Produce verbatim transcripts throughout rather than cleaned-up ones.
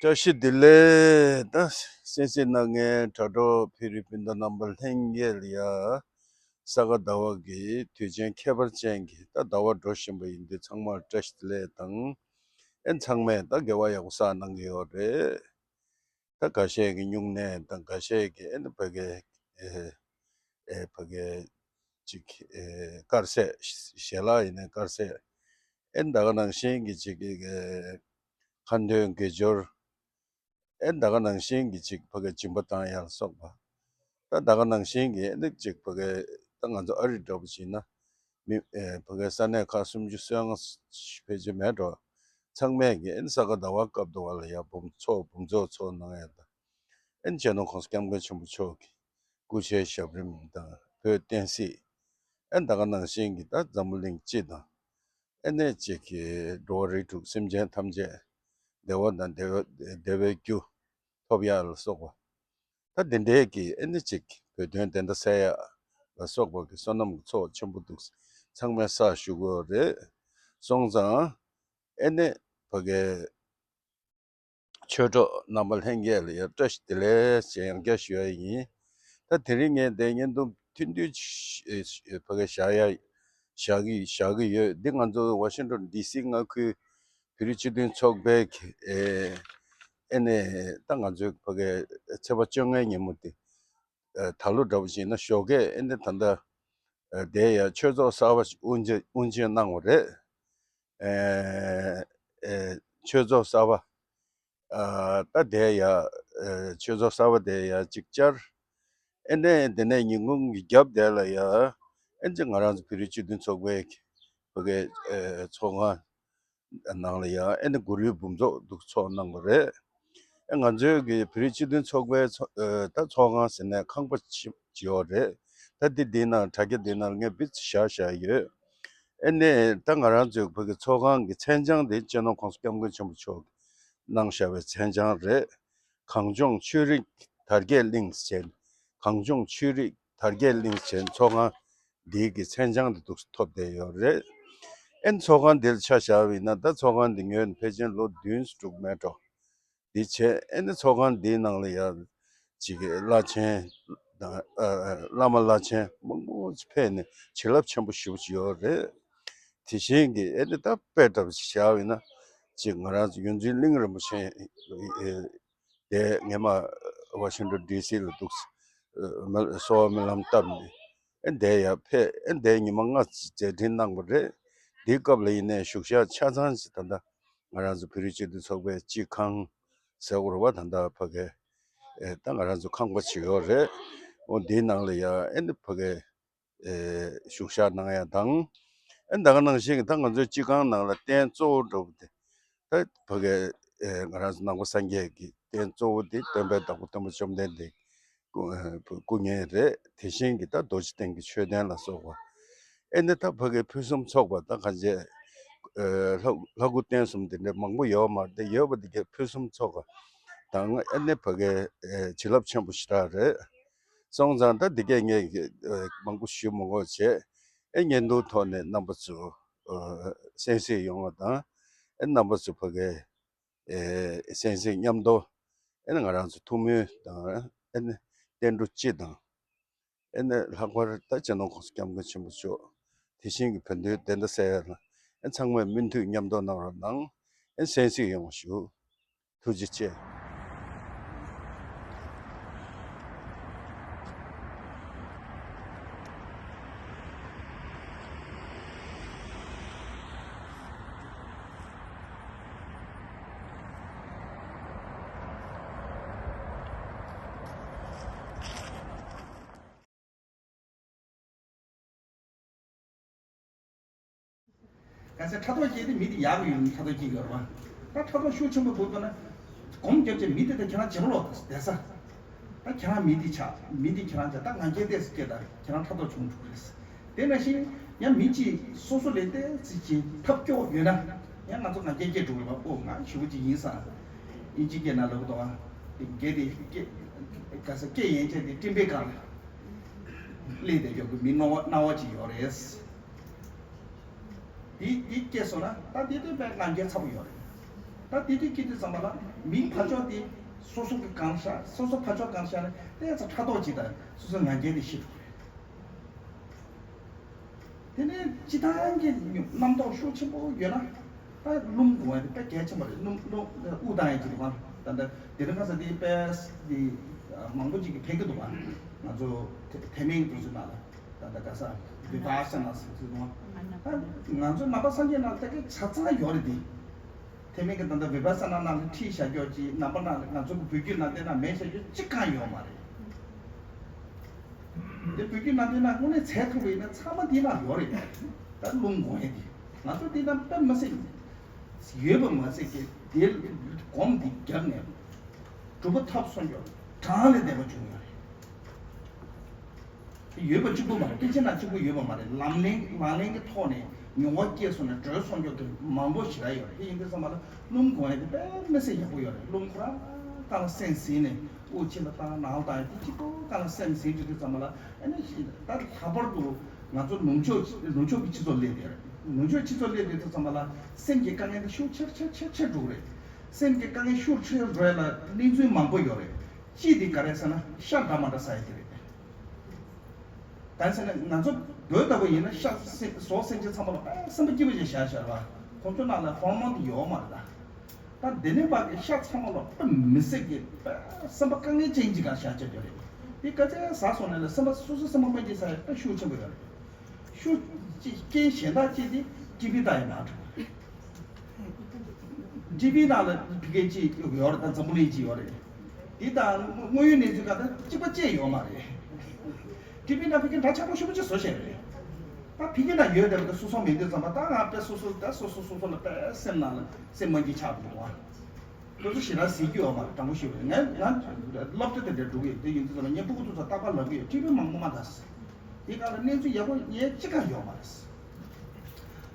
བཀྲ་ཤིས་བདེ་ལེགས། ད་གསན་གཟིགས་གནང་མཁན་དྲ་གྲོགས་བོད་རིགས་སྤུན་ཟླ་རྣམ་པ་ལྷན་རྒྱས་ལ་ཡ། ས་ག་ཟླ་བ་གི་དུས་ཆེན་ཁྱད་པར་ཅན་གྱི་ད་ཟླ་བ་འགྲོ་བཞིན་པ་ཡིན་དུས་ཚང་མར་བཀྲ་ཤིས་བདེ་ལེགས་དང་། ཨེ་ཚང་མས་ད་དགེ་བ་ཡག་པོ་བསགས་གནང་གི་ཡོད་རེད། ད་འགའ་ཤས་ཀྱིས་སྨྱུང་གནས་དང་འགའ་ཤས་ཀྱིས་ཨེ་ནི་ཕ་གི་ཨེ་ཨེ་ཕ་གི་ཅིག་ཨེ་དཀར་ཟས་ཞལ་ལག་ཡིན་ནའི་དཀར་ཟས། ཨེ་ད་ག་ནང་བཞིན་གྱི་ཅིག་ཨེ་ཁ་འདོན་དགེ་སྦྱོར། ཨེ་ད་ག་ནང་བཞིན་གྱི་ཅིག་ཕ་གི་སྦྱིན་པ་བཏང་ཡ་ལ་སོགས་པ། ད་ད་ག་ནང་བཞིན་གྱི་ཨེ་ནི་ཅིག་ཕ་གི་ད་ང་ཚོ་ཨ་རི་འདྲ་པོ་བྱས་ན། མི་ཨེ་ཕ་གི་ས་གནས་ཁག་སུམ་ཅུ་སོ་ལྔ་ཕལ་ཆེར་མེད་འགྲོ། ཚང་མས་ཀྱི་ཨེ་ནི་ས་ག་ཟླ་བ་སྐབས་དུ་བ་ལ་ཡ་འབུམ་ཚོགས་འབུམ་ཚོགས་ཚོགས་གནང་ཡ་ད། ཨེ་ནི་སྤྱི་ནོར་༸གོང་ས་༸སྐྱབས་མགོན་ཆེན་པོ་མཆོག་གི་སྐུ་ཕྱྭའི་ཞབས་རིམ་དང་བོད་བསྟན་སྲིད། ཨེ་ད་ག་ནང་བཞིན་གྱི་ད་འཛམ་བུ་གླིང་སྤྱི་དང་། ཨེ་ནས་ཅིག་གི་འགྲོ་བ་རིགས་དྲུག་སེམས་ཅན་ཐམས་ཅད་བདེ་བ་དང་བདེ་བ་བདེ་བའི་རྒྱུ་ཐོབ་ཡ་ལ་སོགས་པ། ད་དེ་འདྲའི་གི་ཨེ་ནི་ཅིག་བོད་དོན་བདེན་མཐའ་གསལ་ཡ་ལ་སོགས་པ་གི་བསོད་ནམས་ཀྱི་ཚོགས་ཆེན་པོ་འདུག་ཚང་མས་བསགས་ཞུ་དགོས་རེད། སོང་ཙང་ཨེ་ནི་ཕ་གི་ཆོས་གྲོགས་རྣམ་པ་ལྷན་རྒྱས་ལ་ཡང་བཀྲ་ཤིས་བདེ་ལེགས་ཞེས་ཡང་བསྐྱར་ཞུ་ཡ་ཡིན། ད་དེ་རིང་ངས་འདི་བརྙན་ཐུང་ཐུང་ཐུང་ཞིག་ཕ་གི་བཞག་ཡ་བཞག་གི་བཞག་གི་ཡོད། འདི་ང་ཚོ་ཝ་ཤིང་ཊོན་ཌི་སི་མངའ་ཁུལ་བོད་རིགས་སྤྱི་མཐུན་ཚོགས་པའི་གི་ཨེ་ཨེ་ནས་ད་ང་ཚོའི་ཕ་གི་ཚེས་པ་བཅོ་ལྔའི་ཉིན་མོ་དེ། ཨ་ད་ལོ་འདྲ་པོ་ཞིག་ན་ཞོགས་ཀས་ཨེ་འདི་ད་ལྟ་ཨ་དེ་ཡ་ཆོས་ཚོགས་གསར་པ་ཞིག་དབུ་འབྱེད་དབུ་འབྱེད་གནང་བ་རེད། ཨེ་ཨེ་ཆོས་ཚོགས་གསར་པ་ཨ་ད་དེ་ཡ་ཨེ་ཆོས་ཚོགས་གསར་པ་དེ་ཡ་ཅིག་བཅར། ཨེ་ནས་དེ་ནས་ཉིན་གུང་གི་རྒྱབ་དེ་ལ་ཡ་ཨེ་ཅིག་ང་རང་ཚོ་བོད་རིགས་སྤྱི་མཐུན་ཚོགས་པའི་བོད་སྐད་ཨེ་ཚོགས་ཁང་ནང་ལ་ཡང་ཨེ་ནི་གུ་རུའི་འབུམ་ཚོགས་འདུག་ཚོགས་གནང་བ་རེད། ཨེ་ང་ཚོའི་གི་བོད་རིགས་སྤྱི་མཐུན་ཚོགས་པའི་ཚོ་ཨེ་ད་ཚོགས་ཁང་ཟེར་ནས་ཁང་པ་ཅིག་ཅིག་ཡོད་རེད། ད་འདི་འདི་ནང་དྲ་རྒྱ་འདི་ནང་ངས་བིས་བཞག་བཞག་ཡོད། ཨེ་ནི་ད་ང་རང་ཚོའི་བོད་ཀྱི་ཚོགས་ཁང་གི་མཚན་བྱང་དེ་སྤྱི་ནོར་༸གོང་ས་༸སྐྱབས་མགོན་ཆེན་པོ་མཆོག་གིས་གནང་བཞག་པའི་མཚན་བྱང་རེད། གངས་ལྗོངས་ཆོས་རིག་དར་རྒྱས་གླིང་ཟེར། གངས་ལྗོངས་ཆོས་རིག་དར་རྒྱས་གླིང་ཟེར་ཚོགས་ཁང་འདི་གི་མཚན་བྱང་འདི་འདུག་ཐོབ་བསྡད་ཡོད་རེད། ཨེ་ཚོགས་ཁང་འདིར་ཆ་བཞག་པ་ཡིན་ན་ད་ཚོགས་ཁང་འདི་ཉོས་ནས་ཕལ་ཆེར་ལོ་བདུན་དྲུག་མེད་འགྲོ། འདི་བྱས་ཨེ་ནི་ཚོགས་ཁང་འདིའི་ནང་ལ་ཡང་ཅིག་བླ་ཆེན་དང་ཨ་བླ་མ་བླ་ཆེན་མང་པོ་ཅིག་ཕེབས་ནས་བྱིན་རླབས་ཆེན་པོ་ཞེ་པོ་ཅིག་ཡོད་རེད། དེ་བཞིན་གྱི་ཨེ་ནི་ད་དཔེ་འདྲ་པོ་ཅིག་བཞག་པ་ཡིན་ན་ཅིག་ང་རང་ཚོ་ཡོངས་འཛིན་གླིང་རིན་པོ་ཆེ་ཨེ་དེ་སྔས་མ་ཝ་ཤིང་ཊོན་ཌི་སི་ལ་འདུག་ཨ་མ་གསོལ་བ་སྨོན་ལམ་བཏབ་ནས་ཨེ་འདས་ཡར་ཕེབས། ཨེ་འདས་ཉི་མ་ལྔ་མཛད་འཕྲིན་གནང་བ་རེད། འདིའི་སྐབས་ལ་ཡིན་ནའི་བཞུགས་ཤག་ཆ་ཚང་ཞིག་ད་ལྟ་ང་རང་ཚོ་བོད་རིགས་སྤྱི་མཐུན་ཚོགས་པའི་སྤྱི་ཁང་ཟེར་དགོས་རེད་བ། ད་ལྟ་ཕ་གི་ཨེ་ད་ང་རང་ཚོ་ཁང་པ་ཅིག་ཡོད་རེད། འོ་འདིའི་ནང་ལ་ཡ་ཨེ་འདི་ཕ་གི་ཨེ་བཞུགས་ཤག་གནང་ཡ་དང་། ཨེ་ད་ག་ནང་བཞིན་གྱི་ད་ང་ཚོའི་སྤྱི་ཁང་ནང་ལ་རྟེན་གཙོ་བོ་འདྲ་པོ་དེ་ད་ཕ་གི་ཨེ་ང་རང་ཚོ་ནང་པ་སངས་རྒྱས་ཀྱི་རྟེན་གཙོ་བོ་དེ་སྟོན་པའི་བདག་པོ་སྟོན་པ་བཅོམ་ལྡན་འདས་སྐུ་ཨེ་སྐུ་བརྙན་རེད། དེ་བཞིན་གྱི་ད་རྡོ་རྗེ་གདན་གྱི་མཆོད་རྟེན་ལ་སོགས་པ། ཨེ་ནི་ད་ཕ་གི་ཕུན་སུམ་ཚོགས་པ་ད་གང་བྱས་ཨེ་ལྷ་ལྷ་སྐུ་རྟེན་གསུམ་དེ་འདྲ་མང་པོ་ཡོད་མ་རེད། ཡོད་པ་དེ་གའི་ཕུན་སུམ་ཚོགས་པ་དང་ཨེ་ནི་ཕ་གི་ཨེ་བྱིན་རླབས་ཆེན་པོ་ཞེ་དྲག་རེད། སོང་ཙང་ད་འདི་གས་ངས་ཀྱི་ཨ་མང་པོ་ཞུ་མི་དགོས་བྱས། ཨེ་བརྙན་ཐུང་ཐོག་ནས་རྣམ་པ་ཚོ་ཨ་གསན་གཟིགས་ཡོང་བ་དང་། ཨེ་རྣམ་པ་ཚོ་ཕ་གི་ཨེ་གསན་གཟིགས་མཉམ་དུ་ཨེ་ང་རང་ཚོ་ཐུགས་སྨོན་དང་ཨེ་བསྟན་འགྲོ་སྤྱི་དང་ཨེ་ལྷག་པར་ད་སྤྱི་ནོར་༸གོང་ས་༸སྐྱབས་མགོན་ཆེན་པོ་མཆོག་དེ་བཞིན་གྱི་བོད་དོན་བདེན་མཐའ་གསལ་ཡ་ལ་ཨེ་ཚང་མས་མུ་མཐུད་མཉམ་དུ་གནང་རོགས་གནང་། ཨེ་གསན་གཟིགས་ཡོང་བ་ཞུ། ཐུགས་རྗེ་ཆེ། ག་ཚད་ཕྲག་དོག་སྐྱེས་ཏེ་མི་དེ་ཡག་གི་ཡོད་ནི་ཕྲག་དོག་སྐྱེ་གི་ཡོད་རེད་བ། ད་ཕྲག་དོག་ཤུགས་ཆེན་པོ་འདུག་ལྟ་ན། སྒོམ་རྒྱབ་བྱས་མི་དེ་ད་ཁྱེད་རང་བྱེད་པ་ལོག་བསྡད་ས། ད་ཁྱེད་རང་མི་དེ་ཆགས་མི་དེ་ཁྱེད་རང་ཆགས་ད་ང་རྒྱལ་ཏོག་ཙམ་སྐྱེས་ད་ཁྱེད་རང་ཕྲག་དོག་བྱུང་འགྲོ་གི་རེད། དེ་ནང་བཞིན་ཡང་མི་གཅིག་སོ་སོ་ལས་ཏོག་ཙམ་ཅིག་ཐབས་སྐྱོ་བོ་ཡོད་ན་ཡང་ང་ཚོ་ང་རྒྱལ་སྐྱེ་འགྲོ་གི་རེད་བ། ཨོ་ང་ཞེ་པོ་ཅིག་ཡིན་ས། དབྱིན་ཇི་སྐད་ནང་ལབ་གི་འདུག་བ། དེ་གལ་ཏེ་སྐད་ག་ས་སྐད་ཡན་ཆད་དེ་སྤྲིན་པའི་སྒང་ལ་སླེབས་བསྡད་རྒྱུ་གི་མི་རྣ་བ་རྣ་བ་ཅིག་ཡོད་རེད། འདི་འདི་སྐྱེས་སོང་ན་ད་འདི་སྟོན་པའི་ང་རྒྱལ་ཚ་པོ་ཡོད་རེད། ད་ ད་དེ་དུས་ཀྱི་དུས་ཙམ་པ་ལ་མིའི་ཕ་ཕྱོགས་དེ་སོ་སོ་གི་གང་ཤར། སོ་སོ་ཕ་ཕྱོགས་གང་ཤར་ནས་དེ་ཚོ་ཕྲག་དོག་ཅིག་དང་སོ་སོའི་ང་རྒྱལ་དེ་ཤི་འགྲོ་རེད། དེ་ནས་སྤྱི་བཏང་གི་རྣམ་རྟོག་ཤུགས་ཆེན་པོ་ཡོད་ན། ད་སྣུམ་གོན་ཡ་དེ་དཔེ་གལ་ཆེན་པོ་རེད། སྣུམ་སྣུམ་དབུགས་བཏང་ཡ་གཅིག་རེད་པ། ད་ལྟ་དེ་རིང་ཁ་སང་དེ་དཔེ་དེ་མང་པོ་ཅིག་གིས་ཕེབས་ཀྱི་འདུག་པ། ང་ཚོ་དེ་དེ་མིན་གྱི་འདུག་ཟེར་ན་ལ། ད་ལྟ་ག་ས་བི་པ་ས་ན་ཟེར་གྱི་འདུག་པ། ད་ང་ཚོ་ནང་པ་སངས་རྒྱས་ནང་ལ་ད་གི་ཆ་ཚང་ཡོད་རེད་དེ། དེ་མིན་གྱི་ད་ལྟ་བི་པ་ས་ན་ནང་ལ་ཁྲིད་བཞག་རྒྱུ་ཅིག། ནང་པ་ནང་ལ་ང་ཚོ་གི་བོད་བརྒྱུད་ནང་བསྟན་ན་མེད་བཞག་རྒྱུ་གཅིག་ཀྱང་ཡོད་མ་རེད། དེ་བོད་བརྒྱུད་ནང་བསྟན་ན་དངོས་གནས་བྱེད་ཐུབ་པ་ཡིན་ན་ཚང་མ་འདི་ན་ཡོད་རེད། ད་སྣུམ་གོན་ཡ་དེ་ང་ཚོ་འདི་ན་དཔེ་མི་སྲིད་ཡོད་པ་མ་ཟད་ཀྱི་དེ་སྒོམ་འདི་བརྒྱབ་ནས་གྲུབ་པ་ཐོབ་སོང་རྒྱུ་གྲངས་ལས་འདས་པ་བྱུང་ཡོད་རེད། དེ་ཡོད་པ་གཅིག་པུ་མ་རེད། སྐད་ཆ་ན་གཅིག་པུ་ཡོད་པ་མ་རེད། ལམ་ལྷན་ལག་ལེན་གྱི་ཐོག་ནས་མྱོང་བ་སྐྱེས་སོང་ནས་གྲོལ་སོང་རྒྱུ་གི་མང་པོ་ཞེ་དྲག་ཡོད་རེད། དེ་ཡིན་དུས་ཙམ་པ་ལ་སྣུམ་གོན་ཡ་དེ་དཔེ་མི་སྲིད་ཡག་པོ་ཡོད་རེད། སྣུམ་ཁོ་རང་རྐང་ལ་སེམས་ཟིན་ནས་དབུགས་ཕྱི་ལ་བཏང་ནང་ལ་བཏང་ཡ་དེ་གཅིག་པུ་རྐང་ལ་སེམས་ཟིན་འགྲོ་དུས་ཙམ་པ་ལ། ཨ་ནི་ད་ལྷག་པར་དུ་ང་ཚོ་ནུབ་ཕྱོགས་ནུབ་ཕྱོགས་ཀྱི་སྤྱི་ཚོགས་སླེབས་དེ་རེད། ནུབ་ཕྱོགས་སྤྱི་ཚོགས་སླེབས་དུས་ཙམ་པ་ལ་སེམས་ཀྱི་དཀའ་ངལ་དེ་ཤུགས་ཆེར་ཆེར་ཆེར་ཆེར་འགྲོ་གི་རེད། སེམས་ཀྱི་དཀའ་ངལ་ཤུགས་ཆེར་འགྲོ་ཡ་ལ་གནས་ཚུལ་མང་པོ་ཡོད་རེད། གཅིག་དེ་ག་རེ་ཟེར་ན་ཤ་འདྲ་མ་འདྲ་ཟ་ཡ་དེ་རེད། གང་ཟེར་ན་ང་ཚོ་བོད་ལྟ་བུ་ཡིན་ན་ཤ་སེ་ཟོག་སེམས་ཅན་ཚང་མ་ལ་དཔེ་སེམས་པ་སྐྱིད་པོ་ཅིག་བཞག་བཞག་རེད་པ། ཁོང་ཚོ་ནང་ལ་ཧོར་མོན་དེ་ཡོད་མ་རེད་ད། ད་འདི་ནས་བར་གྱི་ཤ་ཚང་མ་ལ་དཔེ་མི་སྲིད་ཀྱི་དཔེ་སེམས་པ་དཀའ་ངལ་ཅན་ཅིག་ག་བཞག་བྱས་ཡོད་རེད། དེ་སྐད་ཆ་ཟ་སོང་ནས་ལ་སེམས་པ་སོ་སོ་སེམས་པ་མ་སྐྱིད་ས་ཡ་དཔེ་ཤུགས་ཆེན་པོ་ཡོད་རེད། ཤུགས་ཀྱི་རྐྱེན་གཞན་དག་ཅིག་དེ་ཀི་པི་ཏ་ཡི་མ་འགྲོ། ཀི་པི་ནང་ལ་ཕི་ཀེ་གཅིག་ཡོད་རེད་དང་འཛམ་བུ་གླིང་གཅིག་ཡོད་རེད། དེ་དང་དངོས་ཡོད་གནས་ཚུལ་ག་ད་གཅིག་པ་ཅིག་ཡོད་མ་རེད། ཀི་པི་ནང་ཕི་ཀེ་འདྲ་ཆགས་པོ་ཞེ་པོ་ཅིག་བཟོ་བཞིན་རེད། ད་ཕི་ཀེ་ནང་ཡོད་བསྡད་པ་ད་སོ་སོ་མེད་དུས་ཙམ་པ་ད་ང་དཔེ་སོ་སོ་ད་སོ་སོ་སོ་སོ་ལ་དཔེ་སེམས་ནང་ལ་སེམས་མ་སྐྱིད་ཆགས་འདུག་བ། ཁོ་ཚོ་ཞེ་དྲག་ཟེར་རྒྱུ་ཡོད་མ་རེད། དྲང་པོ་ཞུ་བ་ཡིན་ན་ང་ང་སློབ་གྲྭ་དེ་འདྲ་འགྲོ་གི་ཡོད། དེ་ཡིན་དུས་ཙམ་པ་ངས་སྤུ་གུ་ཚོ་རྟག་པར་ལབ་གི་ཡོད། ཀི་པི་མང་པོ་མ་ད་ཟེར། དེ་ག་ལ་གནས་ཚུལ་ཡག་པོ་ངས་ཅི་ག་ཡོད་མ་རེད།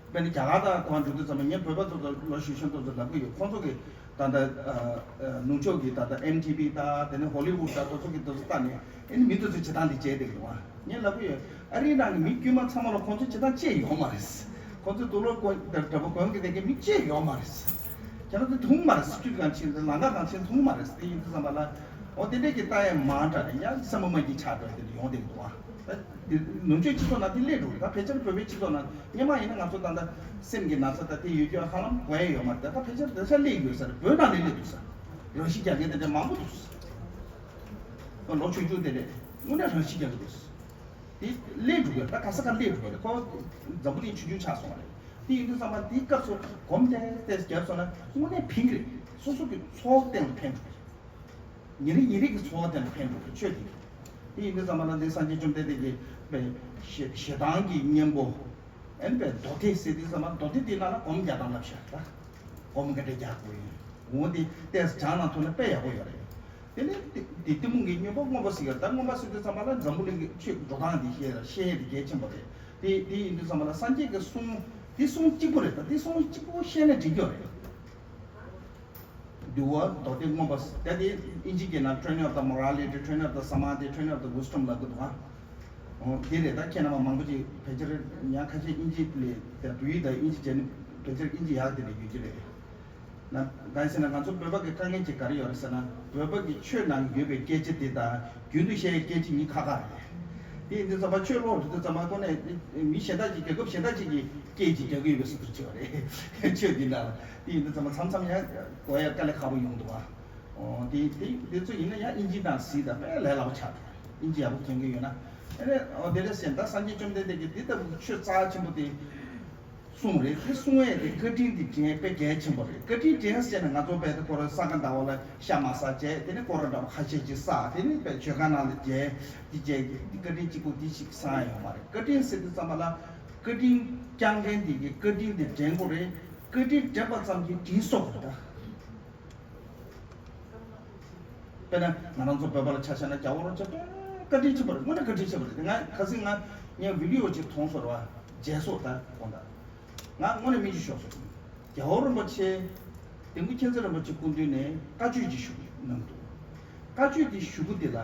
དཔེར་ན་རྒྱ་གར་དང་གོ་བ་འགྲོ་དུས་ཙམ་པ་ངས་བོད་པ་ཚོ་དང་ལོ་གཞོན་གཞོན་ཚོ་ཚོ་ལབ་གི་ཡོད། ཁོང་ཚོ་གི་ད་ལྟ་ཨ་ཨ་ནུབ་ཕྱོགས་ཀྱི་ད་ལྟ་ཨེམ་ཐི་བི་དང་དེ་ནས་ཧོ་ལི་ཝུད་དང་དེ་ཚོ་གི་དེ་ཚོ་ལྟ་ནས་ཨེ་ནི་མི་དེ་ཚོ་བྱེད་སྟངས་དེ་བྱས་བསྡད་ཀྱི་འདུག་ཨ། ངས་ལབ་གི་ཡོད། ཨ་རིའི་ནང་གི་མི་དཀྱུས་མ་ཚང་མ་ལ་ཁོང་ཚོ་བྱེད་སྟངས་ཅི་ཡང་ཡོད་མ་རེད། ཁོང་ཚོ་དུག་ལོག་གོན་དང་འདྲ་པོ་གོན་གི་བསྡད་མཁན་མི་ཅི་ཡང་ཡོད་མ་རེད། ཁྱེད་རང་ཚོ་མཐོང་མ་རེད། སི་ཊི་རིཊ་སྒང་ཕྱིན་ལམ་ཁ་སྒང་ཕྱིན་མཐོང་མ་རེད། དེ་ཡིན་དུས་ཙམ་པ་ལ་འོ་དེ་འདྲས་ཀྱི་ལྟ་ཡ་མང་དྲགས་ནས་ཡང་སེམས་པ་མ་སྐྱིད་ཆགས་འགྲོ་དེ་འདྲ་ཡོང་བསྡད་འདུག་ཨ། ད་དེ་ནུབ་ཕྱོགས་སྤྱི་ཚོགས་ནང་དེ་སླེབས་འགྲོ་གི། ད་ཕལ་ཆེར་བོད་པའི་སྤྱི་ཚོགས་ནང་སྔོན་མ་ཡིན་ན་ང་ཚོ་ད་ལྟ་སེམས་ཀྱི་ན་ཚ་ད་དེ་ཡོད་རྒྱུ་ཧ་ལམ་གོ་ཡ་ཡོད་མ་རེད། ད་ཕལ་ཆེར་དེ་ཆ་སླེབས་ཡོད་ས་རེད། བོད་ནང་ལ་སླེབས་འདུག་ས། རང་ཤི་རྒྱག་མཁན་དེ་འདྲ་མང་པོ་འདུག་ས། ལོ་ཆུང་ཆུང་དེ་འདྲས་དངོས་གནས་རང་ཤི་རྒྱག་གི་འདུག་ས། དེ་སླེབས་འགྲོ་གི་རེད། ད་ག་ས་ག་སླེབས་འགྲོ་གི་རེད། ཁོ་འཛམ་བུ་གླིང་ཆུང་ཆུང་ཆགས་སོང་བ་རེད། དེ་ཡིན་དུས་ཙམ་པ་དེའི་སྐབས་སུ་གོམ་ཏེ་ཏེ་བརྒྱབ་སོང་ན་དངོས་གནས་ཕན་གི་རེད། སོ་སོ་གི་འཚོ་བ་སྟེང་ལ་ཕན་འགྲོ་གི་རེད། ཉིན་རེ་ཉིན་རེ་གི་འཚོ་བ་སྟེང་ལ་ཕན་འགྲོ་གི་རེད། ཆོས་དེ་གི། དེ་ཡིན་དུས་ཙམ་པ་ལ་འདི་སངས་རྒྱས་བཅོམ་ལྡན་འདས་ཀྱིས་པའི་ཞེ་ཞེ་སྡང་གི་གཉེན་པོ་ཨེན་པའི་མདོ་སྡེ་ཟེར་དུས་ཙམ་པ་མདོ་སྡེ་དེ་ནང་ལ་གོམ་རྒྱག་སྟངས་ལབ་ཤག་ད། གོམ་ག་འདྲ་རྒྱག་དགོས་ཡིན། འོ་དེ་ཏེས་སྦྱང་ན་ཐུབ་ན་དཔེ་ཡག་པོ་ཡོད་རེད། དེ་ནས་དེ་དེ་གཏི་མུག་གི་སྨྱོན་པ་མངོན་པ་ཟེར་གྱི་ཡོད། ད་མངོན་པ་ཟེར་དུས་ཙམ་པ་ལ་འཛམ་བུ་གླིང་གི་ཆོས་འགྲོ་སྟངས་འདི་ཤེས་ཤེས་ཡས་དེ་གལ་ཆེན་པོ་རེད། དེ་དེ་ཡིན་དུས་ཙམ་པ་ལ་སངས་རྒྱས་ཀྱི་གསུང་དེ་གསུང་གཅིག་པོ་རེད། ད་དེ་གསུང་གཅིག་པོ་ཤེས་ན་འགྲིག་གི་ཡོད་རེད། འདུལ་བ་མདོ་སྡེ་མངོན་པ་ཟེར་ད་དེ་ཨིན་ཇི་སྐད་ནང་Train of the Morality, Train of the Samadhi, Train of the Wisdom ལབ་གི་འདུག་ཨ། འོ་དེ་རེད། ད་ཁྱེད་རྣམ་པ་མང་པོ་ཅིག་ཕལ་ཆེར་ཡང་ཁ་ཤས་ཨིན་ཇི་ལས་ད་བོད་ཡིག་དང་ཨིན་ཇི་བྱས་ནས་ཕལ་ཆེར་ཨིན་ཇི་ཡག་དེ་ལས་ཡོད་ཀྱི་རེད། ན་གང་ཡིན་ཟེར་ན་ང་ཚོ་བོད་པ་གི་དཀའ་ངལ་ཅིག་ག་རེ་ཡོད་རེད་ཟེར་ན། བོད་པ་གི་ཆོས་ནང་ཡོད་པའི་སྐད་ཆ་དེ་དང་རྒྱུན་དུ་བཤད་ཡའི་སྐད་ཆ་གཉིས་ཁག་ཁག་རེད། དེ་ཡིན་དུས་ཙམ་པ་ཆོས་ཀློག་འགྲོ་དུས་ཙམ་པ་ཁོ་ནས་མི་གཞན་དག་ཅིག་རྒྱལ་ཁབ་གཞན་དག་ཅིག་གི་སྐད་ཅིག་རྒྱག་གི་ཡོད་པའི་བཟོ་འདྲ་ཅིག་ཡོད་རེད། ཆོས་འདི་འདྲ་ལ་དེ་ཡིན་དུས་ཙམ་པ་མཚམས་མཚམས་ཡང་གོ་ཡ་དཀའ་ལས་ཁག་པོ་ཡོང་འདུག་ཨ། ཨོ་དེ་དེ་དེ་ཚོ་ཡིན་ན་ཡང་ཨིན་ཇི་དང་གཟིགས་དང་དཔེ་ལས་སླ་པོ་ཆགས་འགྲོ་རེད། ཨིན་ཇི་ཡག་པོ་མཁྱེན་གི་ཡོད་ན། ཨེ་ནས་ཨོ་དེ་འདྲ་ཟེར་ད་སངས་རྒྱས་བཅོམ་ལྡན་འདས་ཀྱིས་འདི་ལྟ་བུ་ཆོས་རྩ་ཆེན་པོ་དེ། གསུངས་རེད། དེ་གསུང་ཡས་དེ་བཀའ་དྲིན་དེ་དྲན་དཔེ་གལ་ཆེན་པོ་རེད། བཀའ་དྲིན་དྲན་ཟེར་ན་ང་ཚོ་བས་དེ་ཁོ་རང་ས་ག་ཟླ་བ་ལ་ཤ་མ་ཟ་བྱས། དེ་ནས་སྐོར་ར་འདྲ་པོ་ཁ་ཤས་ཅིག་ཟ། དེ་ནས་བས་མཆོད་ཁང་ནང་ལ་མཇལ། དེ་མཇལ་གྱི་བཀའ་དྲིན་གཅིག་པོ་དེ་ཞིག་སང་ཡོད་མ་རེད། བཀའ་དྲིན་ཟེར་དུས་ཙམ་པ་ལ་བཀའ་དྲིན་བསྐྱངས་མཁན་དེ་གི་བཀའ་དྲིན་དེ་དྲན་དགོས་རེད། བཀའ་དྲིན་དྲན་པ་ཙམ་གྱིས་དྲིན་གཟོ་དགོས་རེད་ད། དཔེར་ན་ང་རང་ཚོ་བོད་པ་ལ་ཆ་བཞག་ན་རྒྱལ་བ་རིན་པོ་ཆེ་དཔེ་བཀའ་དྲིན་ཆེན་པོ་རེད། དངོས་གནས་བཀའ་དྲིན་ཆེན་པོ་རེད། ང་ཁ་སང་ང་ངས་བི་ཌི་ཡོ་ཅིག་མཐོང་སོང་ར་བ། མཇལ་སོང་ད་དགོངས་དག་ང་དངོས་གནས་མིག་ཆུ་ཤོར་སོང་། རྒྱལ་བ་རིན་པོ་ཆེ་ལྡེ་གུ་མཁྱེན་བརྩེ་རིན་པོ་ཆེ་སྐུ་མདུན་ནས་བཀའ་ཆོས་ཅིག་ཞུ་གནང་འདུག་བཀའ་ཆོས་དེ་ཞུ་གི་དེ་ལ་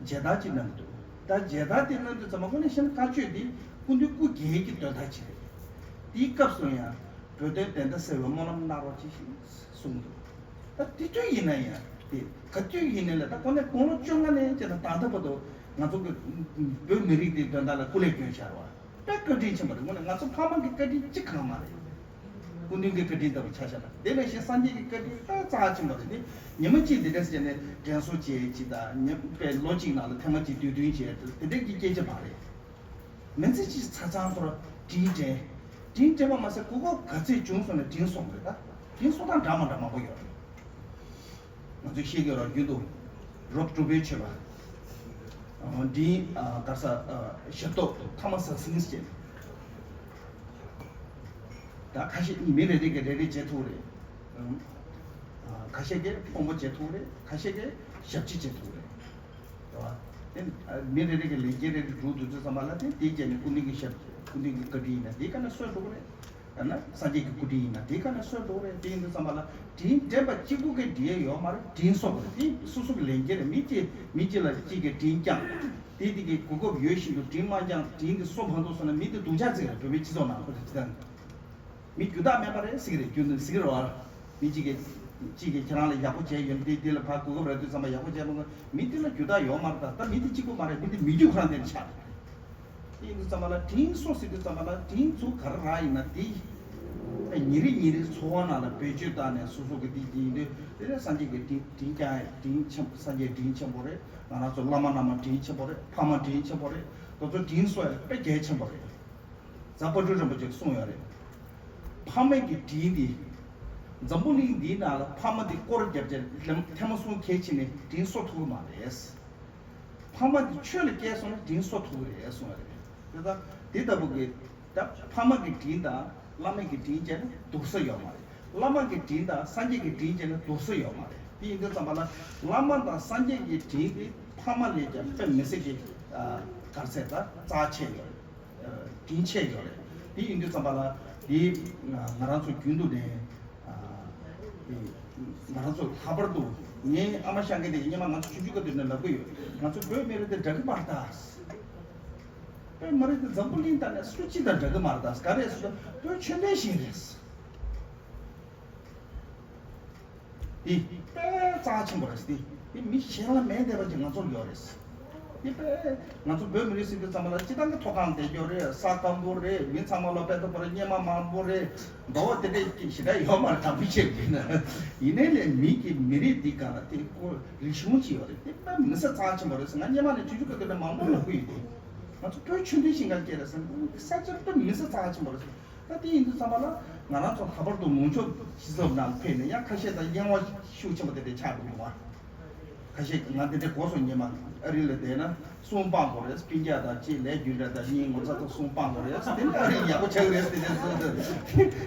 མཇལ་དར་ཅིག་གནང་གི་འདུག་ད་མཇལ་དར་དེ་གནང་དུས་ཙམ་པ་དངོས་གནས་བཤད་ན་བཀའ་ཆོས་དེ་སྐུ་མདུན་སྐུ་སྒེར་གྱི་དོན་དག་ཅིག་རེད། དེའི་སྐབས་སུ་ཡང་བོད་དོན་བདེན་མཐའ་གསལ་བའི་སྨོན་ལམ་གནང་རོགས་ཅིག་གསུངས་འདུག་ད་དེ་དུས་ཡིན་ན་ཡང་དེ་ག་དུས་ཡིན་ནའི་ལ་ད་དགོང་ནས་དགུང་ལོ་བཅོ་ལྔ་ནས་བྱས་ན་ད་ལྟ་བར་དུ་ང་ཚོ་གི་བོད་མི་རིགས་དེ་དོན་དག་ལ་སྐུ་ལས་བསྐྱོན་བཞག་པ་དཔེ་བཀའ་དྲིན་ཆེན་པོ་རེད། དངོས་གནས་ང་ཚོ་ཕ་མ་གི་བཀའ་དྲིན་གཅིག་གང་མ་རེད། སྐུ་མདུན་གྱི་བཀའ་དྲིན་ལྟ་བུ་ཆ་བཞག་ན་དེ་ནང་བཞིན་སངས་རྒྱས་ཀྱི་བཀའ་དྲིན་དཔེ་རྩ་ཆེན་པོ་རེད། དེ་ཉི་མ་གཅིག་འདི་འདྲ་བྱས་ནས་དྲན་གསོ་བྱེད་ཅིག་དང་ཉི་དཔེ་ལོ་གཅིག་ནང་ལ་ཐེངས་མ་གཅིག་དུས་སྟོན་བྱེད་དེ་འདྲ་གི་སྐད་ཆ་མ་རེད། མི་ཚེ་གཅིག་ཚ་ཚང་ཐོར་དྲིན་དྲན། དྲིན་དྲན་པ་མ་ཟད་གོ་སྐབས་ག་ཚོད་བྱུང་སོང་ན་དྲིན་གསོ་དགོས་རེད། ད་དྲིན་གསོ་སྟངས་འདྲ་མ་འདྲ་མང་པོ་ཡོད་རེད། ང་ཚོས་ཤེས་ཀྱི་རོགས་རྒྱུན་དུ་རོགས་གྲུབ་པའི་མཆོད་པ། དྲིན་ག་ས་ཞབས་ཏོག་ཐ་མ་ཟ་ཟིན་བྱས། ད་ཁ་ཤས་མི་རེ་རེ་གིས་རེ་རེ་བྱེད་ཐུབ་རེད། ཁ་ཤས་ཀྱིས་ཕོན་པོ་བྱེད་ཐུབ་རེད། ཁ་ཤས་ཀྱིས་ཞབས་ཕྱི་བྱེད་ཐུབ་རེད། རེད་བ། དེ་མི་རེ་རེ་གི་ལས་འགན་རེ་རེ་སྒྲུབ་འདུག་ཚོད་ཙམ་པ་ལ་དེ་དེའི་རྗེས་ནས་སྐུ་མདུན་གྱི་ཞབས་སྐུ་མདུན་གྱི་བཀའ་དྲིན་ཡིན་ན་དེའི་ཀ་ནས་གསོན་འགྲོ་གི་རེད། ཡང་ན་སངས་རྒྱས་ཀྱི་སྐུ་དྲིན་ཡིན་ན་དེའི་ཀ་ནས་གསོན་འགྲོ་གི་རེད། དེ་ཡིན་དུས་ཙམ་པ་ལ་དྲིན་དྲན་པ་གཅིག་པུ་གིས་འགྲིག་ཡ་ཡོད་མ་རེད། དྲིན་གསོ་དགོས་རེད། དེ་སོ་སོ་གི་ལས་འགན་རེད། མི་གཅིག་མི་གཅིག་ལ་གཅིག་གིས་དྲིན་བསྐྱངས་དེ་དེ་གི་གོ་སྐབས་ཡོད་བཞིན་དུ་དྲིན་མ་བསྐྱངས་དྲིན་དེ་གསོ་མ་ཐུབ་སོང་ན་མི་དེ་སྡུག་ཅག་ཅིག་རེད། བོད་པའི་སྤྱི་ཚོགས་ནང་ཁོ་རེ་སྤྱི་ཚོགས་མི་རྒྱུ་དག་མེད་པ་རེད་ཟེར་གི་རེད། རྒྱུ་ནི་ཟེར་གི་རེད་བ། མི་གཅིག་གིས་གཅིག་གིས་ཁྱེད་རང་ལ་ཡག་པོ་བྱས་ཡོད་འདི་འདི་ལ་ཕར་གོ་སྐབས་རག་དུས་ཙམ་པ་ཡག་པོ་བྱས་མ་གོ་མི་འདི་ལ་རྒྱུ་དག་ཡོད་མ་རེད། ད་ད་མི་འདི་གཅིག་པུ་མ་རེད། མི་འདི་མི་རྒྱུ་ཁོ་རང་འདི་ལ་ཆགས་འདུག་དེ་ཡིན་དུས་ཙམ་པ་ལ་དྲིན་གསོ་ཟེར་དུས་ཙམ་པ་ལ་དྲིན་ཚུར་ག་རེ་རག་ཡིན་ན་དེ་ཉིན་རེ་ཉིན་རེ་འཚོ་བ་ནང་ལ་བེད་སྤྱོད་བཏང་ནས་སོ་སོ་གི་དེ་དེ་ཡིན་དུས་དེ་ནས་སངས་རྒྱས་ཀྱི་དྲིན་དྲིན་བསྐྱང་ཡ་དྲིན་ཆེན་སངས་རྒྱས་དྲིན་ཆེན་པོ་རེད། ང་རང་ཚོ་བླ་མ་བླ་མ་དྲིན་ཆེན་པོ་རེད། ཕ་མ་དྲིན་ཆེན་པོ་རེད། དེ་ཚོ་དྲིན་གསོ་ཡ་དཔེ་གལ་ཆེན་པོ་རེད། རྫ་དཔལ་སྤྲུལ་རིན་པོ་ཆེས་གསུངས་ཡོད་རེད། ཕ་མ་གི་དྲིན་འདི། འཛམ་བུ་གླིང་འདིའི་ནང་ལ་ཕ་མ་འདི་སྐོར་བརྒྱབ་བྱས་ཐེངས་མ་གསུམ་གལ་ཕྱིན་ནས་དྲིན་གསོ་ཐུབ་ཀྱི་མ་རེད། ཕ་མ་འདི་ཆོས་ལ་སྐྱེས་སོང་ན་དྲིན་གསོ་ཐུབ་ཀྱི་རེད་གསུངས་ཡོད་རེད། དེ་ལྟ་དེ་ལྟ་བུ་གི་ད་ཕ་མ་གི་དྲིན་དང་བླ་མ་གི་དྲིན་བྱས་ན་སྡུག་ས་ཡོད་མ་རེད། བླ་མ་གི་དྲིན་དང་སངས་རྒྱས་ཀྱི་དྲིན་བྱས་ན་སྡུག་ས་ཡོད་མ་རེད། དེ་ཡིན་དུས་ཙམ་པ་ལ་བླ་མ་དང་སངས་རྒྱས་ཀྱི་དྲིན་དེ་ཕ་མ་ལས་ཀྱང་དཔེ་མི་སྲིད་ཀྱི་ག་རེ་ཟེར་ད་རྩ་ཆེ་ཡོད་རེད། དྲིན་ཆེ་ཡོད་རེད། དེ་ཡིན་དུས་ཙམ་པ་ལ་དེ་ང་རང་ཚོ་རྒྱུན་དུ་ནས་དེ་ང་རང་ཚོ་ལྷག་པར་དུ་ངའི་ཨ་མ་ཤང་ཀེ་དེ་སྔོན་མ་ང་ཚོ་ཆུང་ཆུང་སྐབས་དེ་ནས་ལབ་ཀྱི་ཡོད། ང་ཚོ་བོད་མི་རིགས་དེ་འདྲ་གི་མ་རེད་ད། བོད་མི་རིགས་དེ་འཛམ་བུ་གླིང་དང་ནས་སུ་གཅིག་དང་འདྲ་གི་མ་རེད་ད། ག་རེ་ཟེར་ན་བོད་ཆོས་ལྡན་ཞིག་རེད། འདི་དཔེ་རྩ་ཆེན་པོ་རེད། འདི་འདི་མི་གཞན་ལ་མེད་བསྡད་པ་ཅིག་ང་ཚོར་ཡོད་རེད། འདི་དཔེ་ང་ཚོ་བོད་མི་རིགས་ཟེར་དུས་ཙམ་པ་ལ་སྤྱི་བཏང་གི་མཐོ་སྒང་བསྡད་ཡོད་རེད། ས་སྐམ་པོ་རེད། མི་ཚང་མ་ལ་དཔེ་ཐོག་པོ་རེད། སྙེ་མ་མང་པོ་རེད། འདོ་བ་དེ་འདྲས་ཞེ་དྲག་ཡོད་མ་རེད། དྲང་པོ་བཤད་པ་ཡིན་ན། ཡིན་ནའི་ལས་མི་གི་མི་རིགས་འདི་སྒང་ལ་དེ་ཁོ་རིག་གཞུང་ཅིག་ཡོད་རེད། དེ་དཔེ་མི་ཚེ་རྩ་ཆེན་པོ་རེད་ཟེར། ང་སྔོན་མ་ནས་ཆུང་ཆུང་སྐབས་དེ་ནས་མང་པོ་ལབ་ཀྱི་ཡོད་དེ། ང་ཚོ་བོད་ཆོས་ལྡན་ཞིང་ཁར་སྐྱེས་རེད་ཟེར། ས་ཆ་དཔེ་མི་ཚེ་རྩ་ཆེན་པོ་རེད་ཟེར། ད་དེ་ཡིན་དུས་ཙམ་པ་ལ་ང་རང་ཚོ་ལྷག་པར་དུ་ལུང་ཕྱོགས་སྤྱི་ཚོགས་ནང་ཕེབས་ནས་ཡང་ཁ་ཤས་དང་གཡེང་བ་ཤུགས་ཆེན་པོ་དེ་འདྲ་ཆགས་འདུག་བ། ཁ་ཤས་ང་འདི་འདྲ་གོ་སོང་། སྔོན་མ་ཨ་རི་ལ་བསྡད་ན་གསུམ་སྤང་དགོས་རེད། སྤུན་ཀྱག་དང་གཅིག་ལས་རྒྱུ་འབྲས་དང་གཉིས་ངོ་ཚ་ཚ་གསུམ་སྤང་དགོས་རེད། དེ་ནི་ཨ་རི་ལ་ཡག་པོ་ཆགས་ཀྱི་རེད། དེ་འདྲ་སོང་ཙང་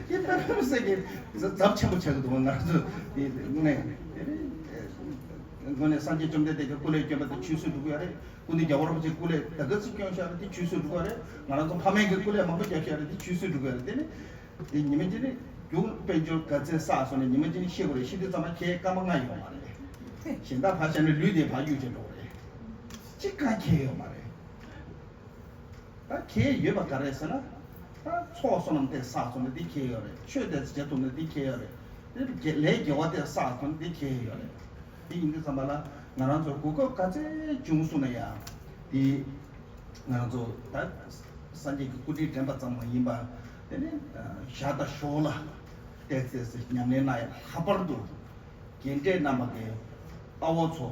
དེ་དཔེ་མི་སྲིད་ཀྱི་ཚབས་ཆེན་པོ་ཆགས་ཀྱི་འདུག་ང་ཚོ་དེ་དངོས་གནས་དངོས་གནས་སངས་རྒྱས་བཅོམ་ལྡན་འདས་ཀྱི་སྐུ་ལས་བསྐྱོན་པ་དེ་ཆོས་སྲིད་འགྲོ་གི་ཡོད་རེད། སྐུ་མདུན་རྒྱལ་བ་རིན་པོ་ཆེའི་སྐུ་ལས་ད་ག་ཚོད་བསྐྱོན་བཞག་རེད། དེ་ཆོས་སྲིད་འགྲོ་གི་རེད། ང་རང་ཚོ་ཕ་མེས་ཀྱི་སྐུ་ལས་མང་པོ་བསྐྱོན་བཞག་རེད། དེ་ཆོས་སྲིད་འགྲོ་གི་རེད། དེ་ནི་དེ་ཉི་མ་གཅིག་ནི་རྒྱུ་དཔལ་འབྱོར་ག་ཚད་བསགས་སོང་ནས་ཉི་མ་གཅིག་ནི་ཤི་དགོས་རེད། ཤི་དུས་ཙམ་པ་ཁྱེད་སྐར་མ་ལྔ་ཡོད་མ་རེད། གཞན་དག་ཕར་བཞག་ནས་ལུས་དེ་ཕར་གཡུག་བྱས་འགྲོ་གི་རེད། གཅིག་གང་ཁྱེད་ཡོད་མ་རེད། ད་ཁྱེད་ཡོད་པ་ག་རེ་ཟེར་ན། ད་ཚོགས་བསོད་ནམས་དེ་བསགས་སོང་ན་དེ་ཁྱེད་ཡོད་རེད། ཆོས་དེ་བྱེད་ཐུབ་ན་དེ་ཁྱེད་ཡོད་རེད། དེ་ལས་དགེ་བ་དེ་བསགས་སོང་ན་དེ་ཁྱེད་ཡོད་རེད། དེ་ཡིན་དུས་ཙམ་པ་ལ་ང་རང་ཚོ་གོ་སྐབས་ག་ཚད་བྱུང་སོང་ན་ཡང་དེ་ང་རང་ཚོ་ད་སངས་རྒྱས་ཀྱི་སྐུ་དྲིན་དྲན་པ་ཙམ་མ་ཡིན་པ། དེ་ནི་ཞར་དང་ཞོར་ལ་བལྟས་ཚེ་ཉམས་ལེན་གནང་ཡ། ལྷག་པར་དུ་རྒན་གྲས་རྣམ་པ་གི་ཨ་བོ་ཚོ།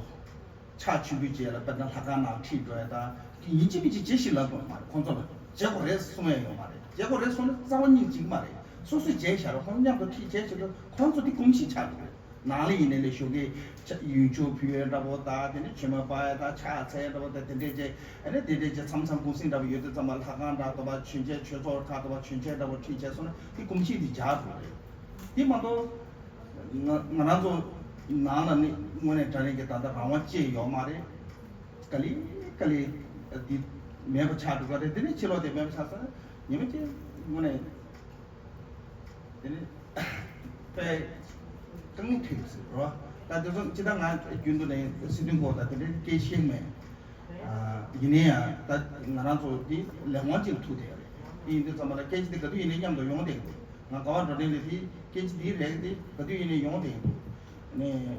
ཕྱག་མཆོད་འབུལ་བྱས་ལ་དཔེར་ན་ལྷ་ཁང་ནང་ཁྲིད་འགྲོ་ཡ་དང་ཡིན་གཅིག་མིན་གཅིག་བྱེད་ཤིག་ལབ་དགོས་མ་རེད། ཁོང་ཚོ་ལ་བྱེད་དགོས་རེད་གསུང་ཡ་ཡོད་མ་རེད། བྱེད་དགོས་རེད་གསུང་ན་རྩ་བ་ཉིད་གཅིག་མ་རེད། སོ་སོས་བྱས་བཞག་ར་ཁོང་མཉམ་དུ་ཁྲིད་བྱས་བྱེད་དུས་ཁོང་ཚོ་དེ་གོམས་གཤིས་ཆགས་འགྲོ་རེད། ནང་ལ་ཡིན་ནའི་ལས་ཞོགས་ཀས་ཡོན་མཆོད་ཕུལ་ཡ་འདྲ་པོ་དང་དེ་ནས་མཆོད་མེ་སྤར་ཡ་དང་ཕྱག་འཚལ་ཡ་འདྲ་པོ་དང་དེ་འདྲས་བྱས། ཨ་ནི་དེ་འདྲས་བྱས་མཚམས་མཚམས་གུང་གསེང་འདྲ་པོ་ཡོད་དུས་ཙམ་པ་ལྷ་ཁང་འདྲ་པོ་མཆོད་མཇལ་ཆོས་ཚོགས་ཁག་འདྲ་པོ་མཆོད་མཇལ་འདྲ་པོ་ཁྲིད་བྱས་སོང་ན་དེ་གོམས་གཤིས་དེ་འཇགས་འགྲོ་རེད། དེ་མ་གཏོགས། ང་ང་རང་ཚོ་ནང་ལ་ནི་དངོས་གནས་དྲང་གནས་ཀྱི་ད་ལྟ་རང་དབང་ཅིག་ཡོད་མ་རེད། ག་ལེ་ག་ལེ་འདི་མེད་པ་ཆགས་འགྲོ་གི་རེད། འདི་ནས་ཕྱི་ལོགས་དེ་མེད་པ་ཆགས་ཚར་ན་ཉི་མ་གཅིག་དངོས་གནས་དེ་ནི་དཔེ་དཀའ་ངལ་འཕྲད་ཀྱི་ཟེར་རོ། ད་དེ་ཚོ་ཅི་ད་ང་རྒྱུན་དུ་ནས་སྲིད་དོན་སྐོར་དང་དེ་འདྲའི་སྐད་ཤེས་མེད། ཡིན་ནའི་ཡང་ད་ང་རང་ཚོ་འདི་ལས་དབང་ཅིག་ལ་ཐུག་བསྡད་ཡོད་རེད། དེ་ཡིན་དུས་ཙམ་པ་ལ་སྐད་ཆ་འདི་ག་དུས་ཡིན་ནའི་མཉམ་དུ་ཡོང་བསྡད་ཀྱི་འདུག་ང་ག་བ་འགྲོ་དྲན་ལས་དེ་སྐད་ཆ་འདིའི་རེག་དེ་ག་དུས་ཡིན་ནའི་ཡོང་བསྡད་ཀྱི་འདུག་ནས།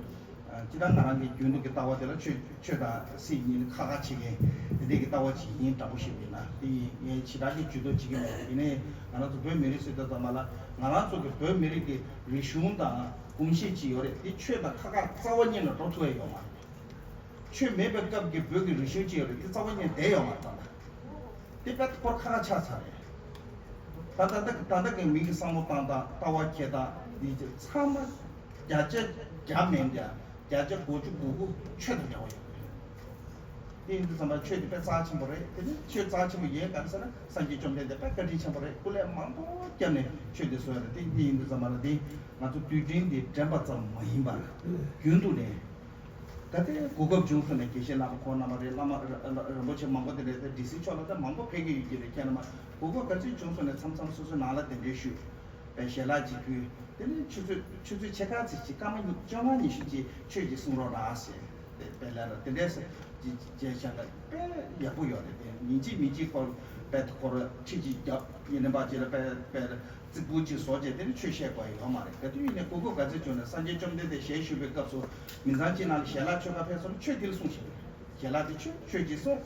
ཨ། སྤྱིར་བཏང་ང་རང་གི་རྒྱུན་དུ་གི་ལྟ་བ་དེ་ལ་ཆོས་ཆོས་དང་སྲིད་གཉིས་ནི་ཁ་ཁ་བྱེད་མཁན་དེ་འདྲའི་གི་ལྟ་བ་ཅིག་ཡིན་འདྲ་པོ་ཞིག་ཡིན་ན། དེ་ཡིན། ངས་ཞེ་དྲག་གི་ཇུས་གཏོགས་བྱེད་ཀྱི་མེད། ཡིན་ནའི་ང་རང་ཚོ་བོད་མི་རིགས་ཟེར་དུས་ཙམ་པ་ལ། ང་རང་ཚོ་གི་བོད་མི་རིགས་ཀྱི་རིག་གཞུང་དང་གོམས་གཤིས་ཅིག་ཡོད་རེད། དེ་ཆོས་དང་ཁ་ཁ་རྩ་བ་ཉིད་ནས་འགྲོ་ཐུབ་ཡ་ཡོད་མ་རེད། ཆོས་མེད་པའི་སྐབས་ཀྱི་བོད་ཀྱི་རིག་གཞུང་ཅིག་ཡོད་རེད། དེ་རྩ་བ་ཉིད་ནས་བསྡད་ཡོད་མ་རེད། ད་ལྟ་དེ་དཔེ་ཁོ་རང་ཁ་ཁ་ཆགས་ཚར་རེད། ད་ད་ལྟ་ད་ལྟ་གི་མི་གི་བསམ་བློ་བཏང་སྟངས། ལྟ་བ་འཁྱེར་སྟངས་འདི་ཚང་མ་བརྒྱ་ཆ་བརྒྱ་མིན་ཀྱང་བརྒྱ་ཆ་དགུ་བཅུ་གོ་དགུ་ཆོས་དང་འབྲེལ་བ་ཡོད་རེད། དེ་ཡིན་དུས་ཙམ་པ་ཆོས་དེ་དཔེ་རྩ་ཆེན་པོ་རེད། དེ་ནི་ཆོས་རྩ་ཆེན་པོ་ཡིན་ག་རེ་ཟེར་ན། སངས་རྒྱས་བཅོམ་ལྡན་འདས་དཔེ་བཀའ་དྲིན་ཆེན་པོ་རེད། སྐུ་ལས་མང་པོ་བརྒྱབ་ནས་ཆོས་དེ་བཟོས་ཡོད་རེད། དེ་དེ་ཡིན་དུས་ཙམ་པ་ལ། དེ་ང་ཚོ་དུས་དྲན་དེ་དྲན་པ་ཙམ་མ་ཡིན་པར་རྒྱུན་དུ་ནས། ད་ལྟའི་གོ་སྐབས་བྱུང་སོང་ནས། དགེ་བཤེས་བླ་མ་ཁོང་རྣམ་པ་རེད། བླ་མ་ར་ར་རིན་པོ་ཆེ་མང་པོ་དེ་འདྲ། ད་ཌི་སི་ཕྱོགས་ལ་ད་མང་པོ་ཕེབས་ཀྱི་ཡོད་ཀྱི་རེད། ཁྱེད་རྣམ་པ་གོ་སྐབས་ག་ཚོད་བྱུང་སོང་ནས་མཚམས་མཚམས་སོ་སོའི་ནང་ལ་གདན་འདྲེན་ཞུས། པའི་ཞལ་ལག་ཅིག་ཕུལ། དེ་ནས་ཆུ་ཚོད་ཆུ་ཚོད་ཕྱེད་ཀ་ཙམ་ཅིག་སྐར་མ་བཅོ་ལྔ་ཉི་ཤུ་ཅིག་ཆོས་ཅིག་གསུང་རོགས་གནང་ཟེར། དེ་དཔེ་ལ་ར་དེ་འདྲས་སེ་ཅིག་བྱས་བཞག་ན་དཔེ་ཡག་པོ་ཡོད་རེད། དེ་ཉིན་གཅིག་མིན་གཅིག་ཁོ་དཔེ་ཁོ་ར་ཁྲིད་ཅིག་བརྒྱབ། ཡིན་ནའི་ཕར་ཅིག་ལ་དཔེ་དཔེ་རྩིག་པོ་ཅིག་བཟོ་བྱས། དེ་ནས་ཆོས་བཤད་དགོས་ཡ་ཡོད་མ་རེད། ག་དུས་ཡིན་ནའི་གོ་སྐབས་ག་ཚོད་བྱུང་ནས། སངས་རྒྱས་བཅོམ་ལྡན་འདས་ཞལ་བཞུགས་པའི་སྐབས་སུ་མི་ཚང་གཅིག་ནང་ལ་ཞལ་ལག་མཆོད་ག་ཕེབས་སོང་ན་ཆོས་དེ་ལ་གསུང་བཞག་རེད། ཞལ་ལག་དེ་མཆོད། ཆོས་ཅིག་གསུང་།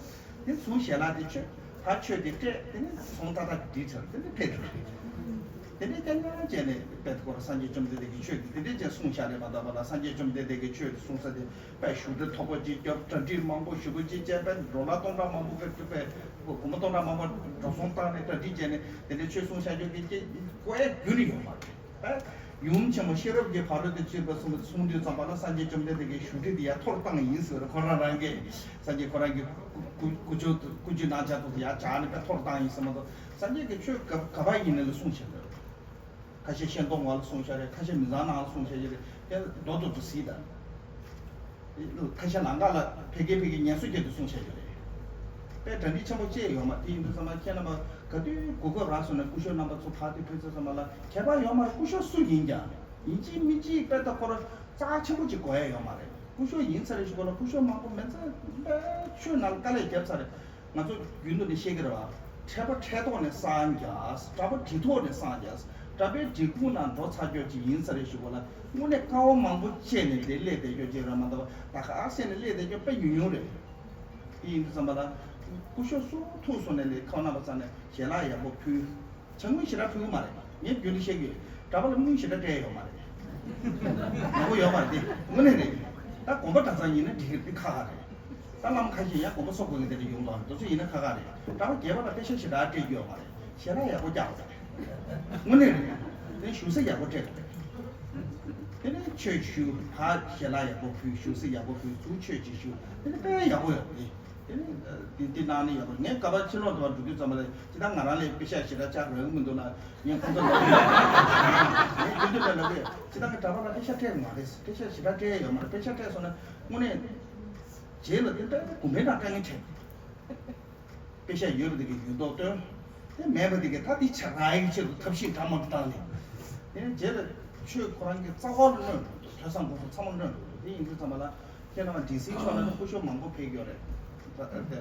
དེ་ཚུར་ཞལ་ལག་དེ་མཆོད། ད་ཆོས་དེ་སྤྲད། དེ་ནས་ཚོང་ཏག་ཏག་སྒྲིལ་ཚར། དེ་ནས་ཕེབས་འགྲོ་རེད། དེ་འདྲའི་རྐྱང་རྐྱང་བྱས་ནས་དཔེ་ཁོ་ར་སངས་རྒྱས་བཅོམ་ལྡན་འདས་ཀྱིས་ཆོས་དེ་དེ་འདྲས་ཅིག་གསུངས་བཞག་རེད་མ་གཏོགས་པ་ལ། སངས་རྒྱས་བཅོམ་ལྡན་འདས་ཀྱིས་ཆོས་དེ་གསུང་ས་དེ་དཔེ་བཞུགས་གྲལ་མཐོ་པོ་ཅིག་བརྒྱབ། གྲ་སྒྲིག་མང་པོ་ཞེ་པོ་ཅིག་བྱས། དཔེ་ཌོ་ལར་སྟོང་ཕྲག་མང་པོ་དཔེ་དཔེ་སྒོར་མོ་སྟོང་ཕྲག་མང་པོ་འགྲོ་སོང་བཏང་ནས་གྲ་སྒྲིག་བྱས་ནས་དེ་འདྲའི་ཆོས་གསུང་བཞག་རྒྱུ་དེ་ཅིག་དགོས་ཡ་རྒྱུན་ནས་ཡོད་མ་རེད། ཡུམ་ཆེན་མོ་ཤེས་རབ་ཀྱི་ཕ་རོལ་ཏུ་ཕྱིན་པ་གསུངས་པ་གསུང་དུས་ཙམ་པ་ལ། སངས་རྒྱས་བཅོམ་ལྡན་འདས་ཀྱིས་བཞུགས་ཁྲི་དེ་ཡར་མཐོར་བཏང་ཡིན་ཟེར། ཁོ་རང་རང་གིས། སངས་རྒྱས་ཁོ་རང་གི་སྐུ་སྐུ་སྐུ་མཆོད་སྐུ་མཆོད་གནང་བྱ་དེ་ཚོ་ཡར་བྱས་ནས་དཔེ་མཐོར་བཏང་ཡིན་ཟེར་མ་གཏོགས། སངས་རྒྱས་ཀྱིས་ཆོས་ག་ག་པར་ཡིན་ནའི་ལ་གསུངས་བཞག་འདུག་ཁ་ཤས་ཤེས་མདོག་ངན་པ་ལ་གསུངས་བཞག་རེད། ཁ་ཤས་མི་ཚང་ནང་ལ་གསུངས་བཞག་རེད། དེ་རྡོག་རྡོག་ཏུ་གཟིགས་དང་། ཁ་ཤས་ལམ་ཁ་ལ་ཕལ་སྐད་ཕལ་སྐད་ངལ་གསོ་བྱེད་དུ་གསུངས་བཞག་ཡོད་རེད། དཔེ་གྲ་སྒྲིག་ཆེན་པོ་བྱས་ཡོད་མ་རེད། དེ་ཡིན་དུས་ཙམ་པ་ཁྱེད་རྣམ་པ་ག་དུས་གོ་སྐབས་རག་སོང་ན་སྐུ་ཞབས་རྣམ་པ་ཚོ་ཕར་དེ་ཕེབས་དུས་ཙམ་པ་ལ། ཁྱད་པར་ཡོད་མ་རེད། སྐུ་ཞབས་སུ་ཡིན་ཀྱང་ཡིན་གཅིག་མིན་གཅིག་དཔེ་ད་ཁོ་ར་རྩ་ཆེན་པོ་ཅིག་དགོས་ཡ་ཡོད་མ་རེད། སྐུ་ཞབས་ཡིན་ཚར་རེ་ཞིག་གོ་ལ། སྐུ་ཞབས་མང་པོ་མི་ཚང་དཔེ་ཆོས་ནང་དཀའ་ལས་བརྒྱབ་ཚར་རེད། ང་ཚོ་རྒྱུན་དུ་ནས་བཤད་ཀྱི་རེད་བ། འཕྲད་པ་འཕྲད་ཐོག་ནས་སངས་རྒྱས། གྲྭ་པ་གྲྭ་ཐོག་ནས་སངས་རྒྱས། གྲྭ་པའི་གྲྭ་ཁུངས་ནང་འགྲོ་ཚར་རྒྱུ་ཅིག་ཡིན་ཚར་རེ་ཞིག་གོ་ལ། དངོས་གནས་དཀའ་བ་མང་པོ་སྤྱད་ནས་དེ་སླེབས་བསྡད་རྒྱུ་ཅིག་རེད་མ་གཏོགས། ད་ག་སེ་ནས་སླེབས་བསྡད་རྒྱུ་དཔེ་ཉུང་ཉུང་རེད། དེ་ཡིན་དུས་ཙམ་པ་ལ་སྐུ་ཞབས་སུ་ཐུག་སོང་ནས་ལས་ཁོང་རྣམ་པ་ཚོ་ནས་ཞལ་ལག་ཡག་པོ་ཕུལ། ཕྱག་དངུལ་ཞེ་དྲག་ཕུལ་གི་མ་རེད། ངས་རྒྱུན་དུ་བཤད་ཀྱི་ཡོད། གྲྭ་པ་ལ་དངུལ་ཞེ་དྲག་སྤྲད་ཡོད་མ་རེད། ཡག་པོ་ཡོད་མ་རེད་དེ། དངོས་གནས་རེད། ད་དགོན་པ་གྲྭ་ཚང་ཡིན་ན་འགྲིག་གི་རེད། དེ་ཁག་ཁག་རེད། ད་བླ་མ་ཁ་ཤས་ཡང་དགོན་པ་སོགས་དགོས་ངེས་དེ་འདྲ་ཡོང་དང་། དེ་ཚོ་ཡིན་ན་ཁག་ཁག་རེད། གྲྭ་པ་སྒེར་པ་ལ་པེ་ཤག་ཞེ་དྲག་སྤྲད་རྒྱུ་ཡོད་མ་རེད། ཞལ་ལག་ཡག་པོ་རྒྱག་དགོས་རེད། དངོས་གནས་རེད། དེ་བཞུགས་ས་ཡག་པོ་སྤྲད་དགོས་རེད། དེ་ནས་ཆོས་ཞུ། ཕར་ཞལ་ལག་ཡག་པོ་ཕུལ། བཞུགས་ས་ཡག་པོ་ཕུལ། ཚུར་ཆོས་ཅིག་ཞུ། དེ་ནས་དཔེ་ཡག་པོ་ཡོད་རེད། དེ་ནས་དེ་དེ་གནང་ནས་ཡག་པོ། ངས་ག་པར་ཕྱི་ལོགས་དུ་བ་འགྲོ་དུས་ཙམ་པ་ལ་ཅི་ད་ང་རང་ལས་པེ་ཤག་ཞེ་དྲག་ཅག་རག་གི་མི་འདུག་ལ། ངས་ཁོང་ཚོ་ལ་ངས་རྒྱུན་དུ་ལ་ལབ་ཡོད། ཅི་ད་ང་གྲྭ་པ་ལ་པེ་ཤག་སྤྲད་མ་རེད། པེ་ཤག་ཞེ་དྲག་སྤྲད་ཡོད་མ་རེད། པེ་ཤག་སྤྲད་སོང་ན་དངོས་གནས་རྗེས་ལ་དེ་ལྟར་དགོན་པའི་ནང་དཀའ་ངལ་འཕྲད། པེ་ཤག་ཡོད་པ་དེ་གའི་ཡོད་མདོག་སྟོན། དེ་མེད་པ་དེ་གའི་ད་དེ་ཆག་རག་ཡག་ཆེད་དུ་ཐབས་ཤེས་འདྲ་མི་འདྲ་བཏང་ནས། དེ་ནས་རྗེས་ལ་ཆོས་ཁོ་རང་གི་རྩ་བ་ལ་གནོད་འགྲོ་འདུག་ཐོས་བསམ་སྒོམ་གསུམ་ཚང་མ་གནོད་འགྲོ་འདུག་དེ་ཡིན་དུས་ཙམ་པ་ལ་ཁྱེད་རང་ཌི་སི་ཕྱོགས་ལ་ནི་སྐུ་ཞབས་མང་པོ་ཕེབས་ཡོད་རེད། ད་ལྟ་དེ་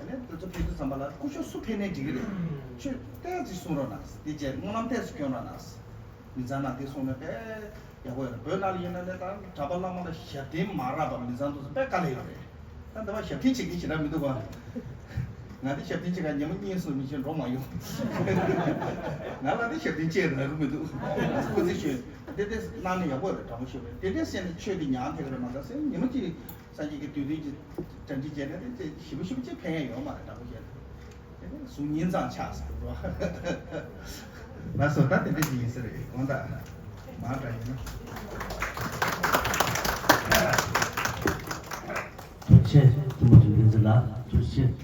ནས་དེ་ཚོ་ཕེབས་དུས་ཙམ་པ་ལ་སྐུ་ཞབས་སུ་ཕེབས་ནའི་འགྲིག་གི་རེད། ཆོས་ཏོག་ཙམ་གསུང་རོགས་གནང་། དེ་བྱས་སྨོན་ལམ་ཏོག་ཙམ་སྐྱོན་རོགས་གནང་། མི་ཚང་ནང་དེ་གསུང་ན་དཔེ་ཡག་པོ་ཡོད་རེད། བོད་ནང་ལ་ཡིན་ན་ནས་ད་གྲྭ་པ་བླ་མ་ལ་ཞབས་བརྟན་མ་རག་པ་མི་ཚང་དུ་དཔེ་དཀའ་ལས་ཡོད་རེད། ད་འདི་བ་ཞབས་བརྟན་བྱེད་མཁན་ཞེ་དྲག་མི་འདུག་ག་ང་དེ་ཞབས་བརྟན་བྱེད་ག་ཉི་མ་གཉིས་གསུམ་མི་ཤེས་འགྲོ་མ་ཡོང་། ང་ལ་དེ་ཞབས་བརྟན་བྱེད་རག་གི་མི་འདུག་ཁོ་ཚོས་ཞུས་དེ་དེ་གནང་ན་ཡག་པོ་རེད། དྲང་པོ་ཞུས་པ་རེད། དེ་འདྲས་བྱས་ནས་ཆོས་དེ་ཉམས་ཐེག་གི་རེད་མ་གཏོགས། སེམས་ཉི་མ་གཅིག་སངས་རྒྱས་ཀྱི་དུས་དྲན་གྱི་གྲ་སྒྲིག་བྱས་ན་དེ་ཞེ་པོ་ཞེ་པོ་ཅིག་ཕན་ཡ་ཡོད་མ་རེད། དྲང་པོ་བཤད་ན། དེ་ནས་གཟུགས་བརྙན་ཙམ་ཆགས་ཟེར་འགྲོ། ལགས་སོ། ད་དེ་འདྲ་ཞིག་ཡིན་ས་རེད། དགོངས་དག་མ་འདྲ་ཡིན་ན། ཐུགས་རྗེ་ཆེ། ཐུགས་མ་ཐུགས་ཡིན་ཟེར་ལ། ཐུགས་རྗེ་ཆེ།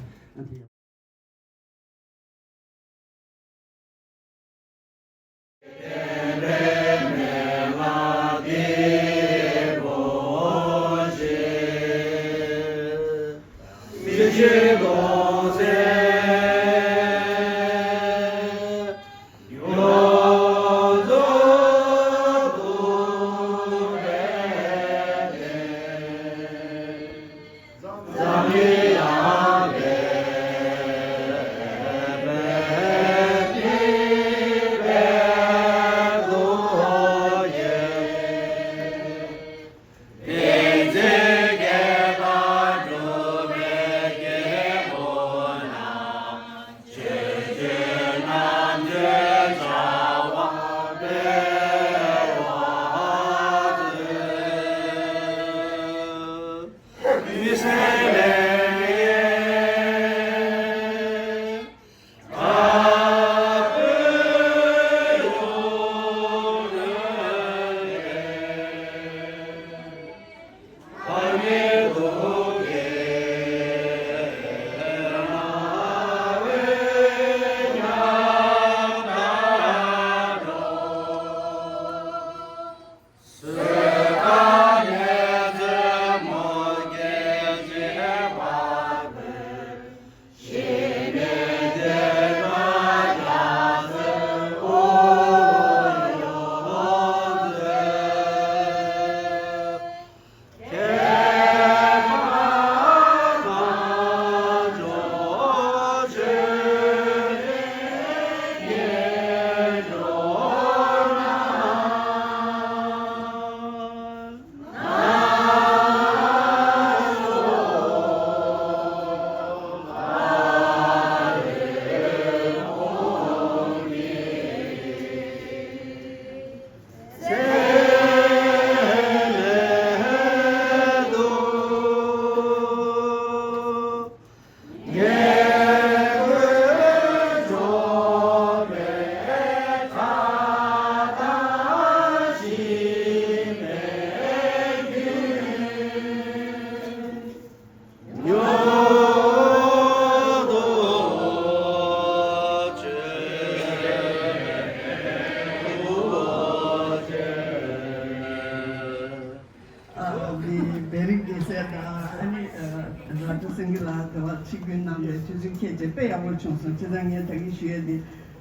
གི་ལ་དེ་བ་ཆིག་སྒྱུར་གནང་བའི་དུས་ཚོད་ཁྱེད་ཀྱིས་དཔེ་ཡག་པོ་བྱུང་སོང་། བྱས་ཙང་ངས་ད་གིན་ཞུ་ཡས་དེ།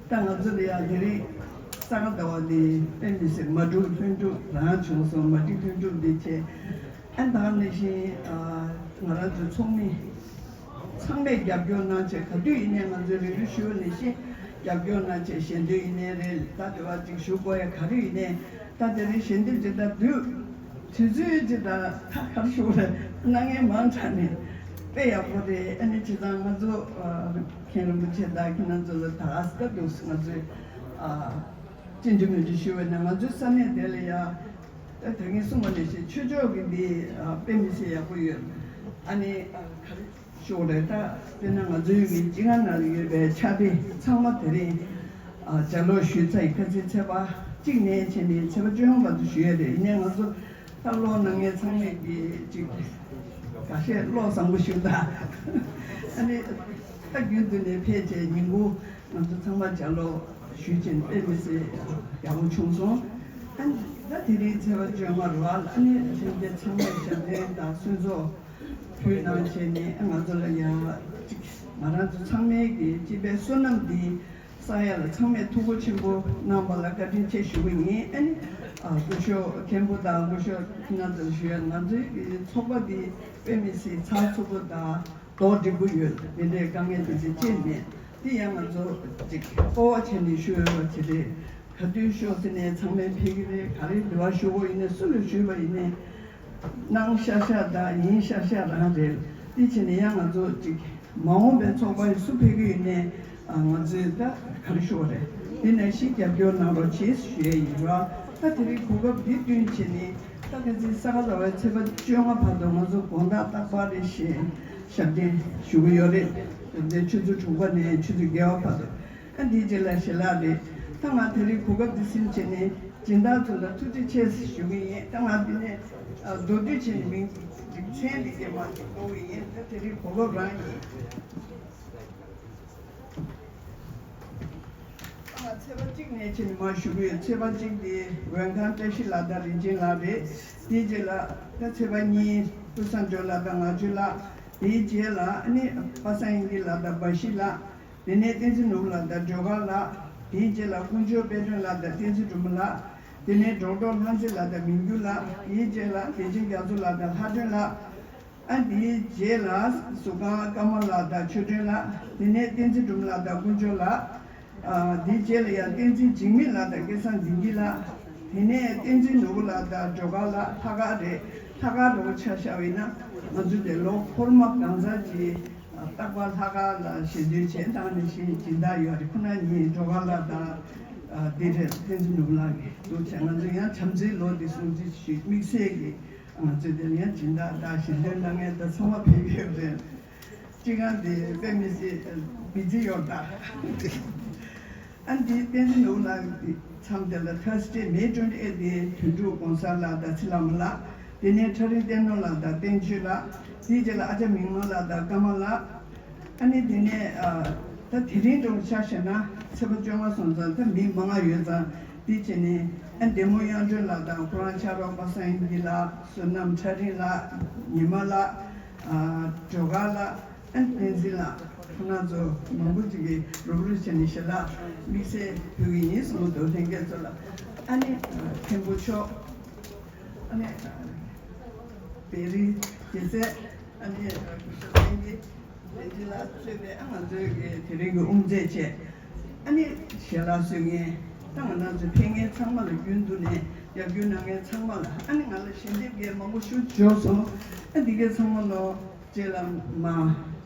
ད་ང་ཚོ་ལ་ཡང་དེ་རིང་ས་ག་ཟླ་བ་འདི་དཔེ་མི་སྲིད་མ་འགྲུབ་ལྷུན་གྲུབ་རང་བྱུང་སོང་། མ་འགྲིག་ལྷུན་གྲུབ་འདི་བྱས། ཨ་ནི་ད་ག་ནང་བཞིན་ང་རང་ཚོའི་ཚོགས་མི་ཚང་མས་རྒྱབ་སྐྱོར་གནང་བྱས། ག་དུས་ཡིན་ནའི་ང་ཚོས་རེ་རེ་ཞུ་བ་ནང་བཞིན་རྒྱབ་སྐྱོར་གནང་བྱས། ཞལ་འདོན་ཡིན་ནའི་རེད། ད་དེ་བ་ཅིག་ཞུ་དགོས་ཡ་ག་རེ་ཡིན་ནའི། ད་དེ་རིང་ཞལ་འདེབས་ཅིག་ད་དུས་དུས་ཚོད་ཅིག་ད་ད་ག་རེ་ཞུ་དགོས་རེད། གནང་མཁན་མང་དྲགས་ནས་དཔེ་ཡག་པོ་རེད། ཨ་ནི་བྱས་ཙང་ང་ཚོ་ཨ་མཁན་རིན་པོ་ཆེ་དང་ཁྱེད་རང་ཚོ་ལ་ད་ག་ས་ད་འདུག་ང་ཚོས་ཨ་བཅར་འདྲི་མོལ་འདྲི་ཞུ་བ་ནས། ང་ཚོའི་ས་གནས་དེ་ལ་ཡ་ད་ད་གིན་གསུངས་པ་ནང་བཞིན་ཆོས་ཕྱོགས་ཀྱི་འདི་ཨ་དཔེ་མི་སྲིད་ཡག་པོ་ཡོད། ཨ་ནི་ཨ་ག་རེ་ཞུ་དགོས་རེད། ད་དཔེར་ན་ང་ཚོའི་གི་སྤྱི་ཁང་ནང་ལ་ཡོད་པའི་ཕྱག་དཔེ་ཚང་མ་དེ་རིང་ཨ་ལྗགས་ཀློག་ཞུས་ཚར་ཡིན། ཁ་སང་ཚེས་པ་གཅིག་ནས་བྱས་ནས་ཚེས་པ་བཅོ་ལྔ་བར་དུ་ཞུ་ཡས་རེད། ཡིན་ནའི་ང་ཚོ་ད་ཀློག་གནང་མཁན་ཚང་མས་ཀྱི་ཅིག་ཁ་ཤས་ཀློག་བཟང་པོ་ཞུ་ད། ཨ་ནི་ད་རྒྱུན་དུ་ནས་ཕེབས་བྱས་ཉིན་གུང་ང་ཚོ་ཚང་མ་ལྗགས་ཀློག་ཞུས་བྱས་དཔེ་མི་སྲིད་ཡག་པོ་བྱུང་སོང་། ཨ་ནི་ད་དེ་རིང་ཚེས་པ་བཅོ་ལྔ་རེད་བ། ཨ་ནི་ལྷན་རྒྱས་ཚང་མས་ཞབས་བརྟན་དང་གསོལ་ཚོགས་ཕུལ་གནང་བྱས་ནས་ང་ཚོ་ལ་ཡང་ཅིག་ང་རང་ཚོ་ཚང་མའི་གི་སྤྱི་པའི་བསོད་ནམས་འདི་བསགས་ཡ་ལ་ཚང་མས་ཐུགས་ཁུར་ཆེན་པོ་གནང་བ་ལ་བཀའ་དྲིན་ཆེ་ཞུ་གི་ཡིན། ཨ་ནི་ཨ་སྐུ་ཞབས་མཁན་པོ་དང་སྐུ་ཞབས་ཁྱེད་རང་ཚོར་ཞུ་ཡ། ང་ཚོའི་གི་ཚོགས་པ་འདི་དཔེ་མི་སྲིད་ཚགས་ཚུད་པོ་དང་རྡོག་སྒྲིལ་པོ་ཡོད། དེ་འདྲའི་དཀའ་ངལ་དེ་འདྲ་ཅི་མེད། དེ་ཡང་ང་ཚོ་ཅིག་སྤོབས་པ་བྱས་ནས་ཞུ་འོས་པ་དེ་རེད། ག་དུས་ཤོག་ཟེར་ནས་ཚང་མས་ཕེབས་ཀྱི་རེད། ག་རེ་འབྲེལ་བ་ཞུ་དགོས་ཡིན་ནའི་སུ་ལ་ཞུས་པ་ཡིན་ནའི་གནང་ཤག་ཤག་དང་ཡིན་ཤག་ཤག་རང་རེད། དེ་བྱས་ནས་ཡང་ང་ཚོ་ཅིག་མ་འོངས་པའི་ཚོགས་པ་ཡི་སུ་ཕེབས་ཀྱི་ཡིན་ནའི་ང་ཚོས་ད་ག་རེ་ཞུ་དགོས་རེད། དེ་ནང་བཞིན་རྒྱབ་སྐྱོར་གནང་རོགས་བྱེད་ཞུ་ཡས་ཡིན་ར། ད་དེ་རིང་གོ་སྐབས་འདི་བསྟུན་བྱས་ནས་ད་ཁ་སང་ས་ག་ཟླ་བའི་ཚེས་པ་བཅོ་ལྔ་བར་དུ་ང་ཚོ་དགོང་དག་རྟག་པར་རེ་བཞིན་ཞབས་བརྟན་ཞུ་གི་ཡོད་རེད། ཞབས་བརྟན་ཆུ་ཚོད་དྲུག་པ་ནས་ཆུ་ཚོད་བརྒྱད་པ་བར་དུ། ཨ་འདིའི་རྗེས་ལ་ཞལ་ལག་རེད། ད་ང་དེ་རིང་གོ་སྐབས་འདི་ཟིན་བྱས་ནས་སྦྱིན་བདག་ཚོ་ལ་ཐུགས་རྗེ་ཆེ་ཞུ་གི་ཡིན། ད་ང་འདི་ནས་ཨ་མདོར་བསྡུས་བྱས་ནས་མིང་མཚན་འདི་གས་མ་ཅིག་གཏོང་གི་ཡིན། ད་དེ་རིང་གོ་སྐབས་རང་ཡིན། ད་ང་ཚེས་པ་གཅིག་ནས་བྱས་ནས་མར་ཞུ་གི་ཡོད། ཚེས་པ་གཅིག་དེ་འོས་འཁང་བཀྲ་ཤིས་ལགས་དང་རིན་ཆེན་ལགས་རེད། དེའི་རྗེས་ལ་ད་ཚེས་པ་གཉིས་ཀུན་བཟང་སྒྲོལ་ལགས་དང་ངག་ཆོས་ལགས། དེའི་རྗེས་ལ་ཨ་ནི་པ་སངས་དབྱངས་སྐྱིད་ལགས་དང་འབའ་ཞིག་ལགས། དེ་ནས་བསྟན་འཛིན་ནོར་བུ་ལགས་དང་སྒྲོལ་དཀར་ལགས། དེའི་རྗེས་ལ་དཀོན་མཆོག་དཔལ་སྒྲོན་ལགས་དང་བསྟན་འཛིན་སྒྲོལ་མ་ལགས། དེ་ནས་ཌོག་ཊར་ལྷ་མཛེས་ལགས་དང་མིང་འགྱུར་ལགས། དེའི་རྗེས་ལ་བདེ་ཆེན་རྒྱ་མཚོ་ལགས་དང་ལྷ་སྒྲོན་ལགས། ཨ་དེའི་རྗེས་ལ་གཟུགས་ཁང་ཀརྨ་ལགས་དང་ཆོས་སྒྲོན་ལགས། དེ་ནས་བསྟན་འཛིན་སྒྲོལ་མ་ལགས་དང་དཀོན་མཆོག་ལགས། ཨ་དེའི་རྗེས་ལ་ཡང་བསྟན་འཛིན་འཇིགས་མེད་ལགས་དང་སྐལ་བཟང་བདེ་སྐྱིད་ལགས། དེ་ནས་བསྟན་འཛིན་ནོར་བུ་ལགས་དང་སྒྲོལ་དཀར་ལགས། ལྷག་དཀར་རེད། ལྷག་དཀར་རོ་ཆ་བཞག་པ་ཡིན་ན་ང་ཚོ་དེ་ལོ་འཁོར་མ་གང་ཟག་གི་རྟག་པར་ལྷག་དཀར་ལ་ཞལ་འདོན་བྱས་དང་ནང་བཞིན་སྦྱིན་བདག་ཡོད་རེད། ཁོ་ན་ཉིད་སྒྲོལ་དཀར་ལགས་དང་ཨ་འདི་རེད། བསྟན་འཛིན་ནོར་བུ་ལགས་ཀྱིས་འདུག་བྱས། ང་ཚོ་ཡང་བྱམས་བརྩེའི་ལོ་འདི་སྲུང་བརྩི་ཞུས། དམིགས་བསལ་གྱི་ང་ཚོས་དེ་ལ་ཡང་སྦྱིན་བདག་དང་ཞལ་འདོན་གནང་མཁན་དང་ཚང་མ་ཕེབས་ཡོད་རེད། སྤྱི་ཁང་འདི་དཔེ་མི་སྲིད་བི་ཛི་ཡོད་ད། ཨ་འདི་བསྟན་འཛིན་ནོར་བུ་ལགས་ཀྱི་མཚམས་དེ་ལ་ཐར་སི་ཌེ་མེ་ཊོན་ཊི་ཨེཊ་དེ་དོན་གྲུབ་གོང་ས་ལགས་དང་ཚེ་བླ་མ་ལགས། དེ་ནས་ཁྲ་རིང་བསྟན་ནོར་ལགས་དང་བསྟན་ཆོས་ལགས། དེའི་རྗེས་ལ་ཨ་ཅག་མིག་དམར་ལགས་དང་ཀརྨ་ལགས། ཨ་ནི་དེ་ནས་ཨ་ད་དེ་རིང་དྲུང་ཆ་བཞག་ན་ཚེས་པ་བཅོ་ལྔ་སོང་ཙང་ད་མི་མང་ང་ཡོད་ཙང་། དེ་བྱས་ནས་ཨ་བདེ་མོ་དབྱངས་སྒྲོན་ལགས་དང་ཁོ་རང་ཕྱག་རོགས་པ་སངས་དབྱངས་སྐྱིད་ལགས། བསོད་ནམས་ཁྲ་རིང་ལགས། ཉི་མ་ལགས། ཨ་སྒྲོལ་དཀར་ལགས། ཨ་བསྟན་འཛིན་ལགས། ཁོ་རང་ཚོ་མང་པོ་ཅིག་གིས་རོབ་རོབ་བྱས་ནས་ཞལ་ལག་དམིགས་བསལ་ཕུལ་གྱི་ཡིན་གསུངས་འདུག་ལྷན་རྒྱས་ཚོ་ལ། ཨ་ནི་ཨ་མཁན་པོ་མཆོག་ཨ་ནི་བེ་རི་རྒྱལ་སྲས། ཨ་ནི་སྐུ་ཞབས་བསྟན་འཛིན་བསྟན་འཛིན་ལགས་གཙོས་པའི་ཨ་ང་ཚོའི་གི་དེ་རིང་གི་དབུ་མཛད་བཅས། ཨ་ནི་ཞལ་ལག་གསོལ་མཁན། ད་ང་རང་ཚོའི་ཕེབས་མཁན་ཚང་མ་ལ་རྒྱུན་དུ་ནས་རྒྱབ་སྐྱོར་གནང་མཁན་ཚང་མ་ལ། ཨ་ནི་ང་ལ་ཞལ་འདེབས་འགའ་མང་པོ་ཞུ་འབྱོར་སོང་། ཨ་འདི་གའི་ཚང་མ་ལོ་རྗེས་ལ་མ་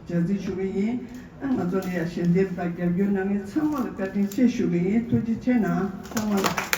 ལྗགས་རྩིས་ཞུ་གི་ཡིན། ཨ་ང་ཚོ་ལ་ཡང་ཞལ་འདེབས་དང་རྒྱབ་སྐྱོར་གནང་མཁན་ཚང་མ་ལ་བཀའ་དྲིན་ཆེ་ཞུ་གི་ཡིན། ཐུགས་རྗེ་ཆེ་གནང་། ཚང་མ་ལ།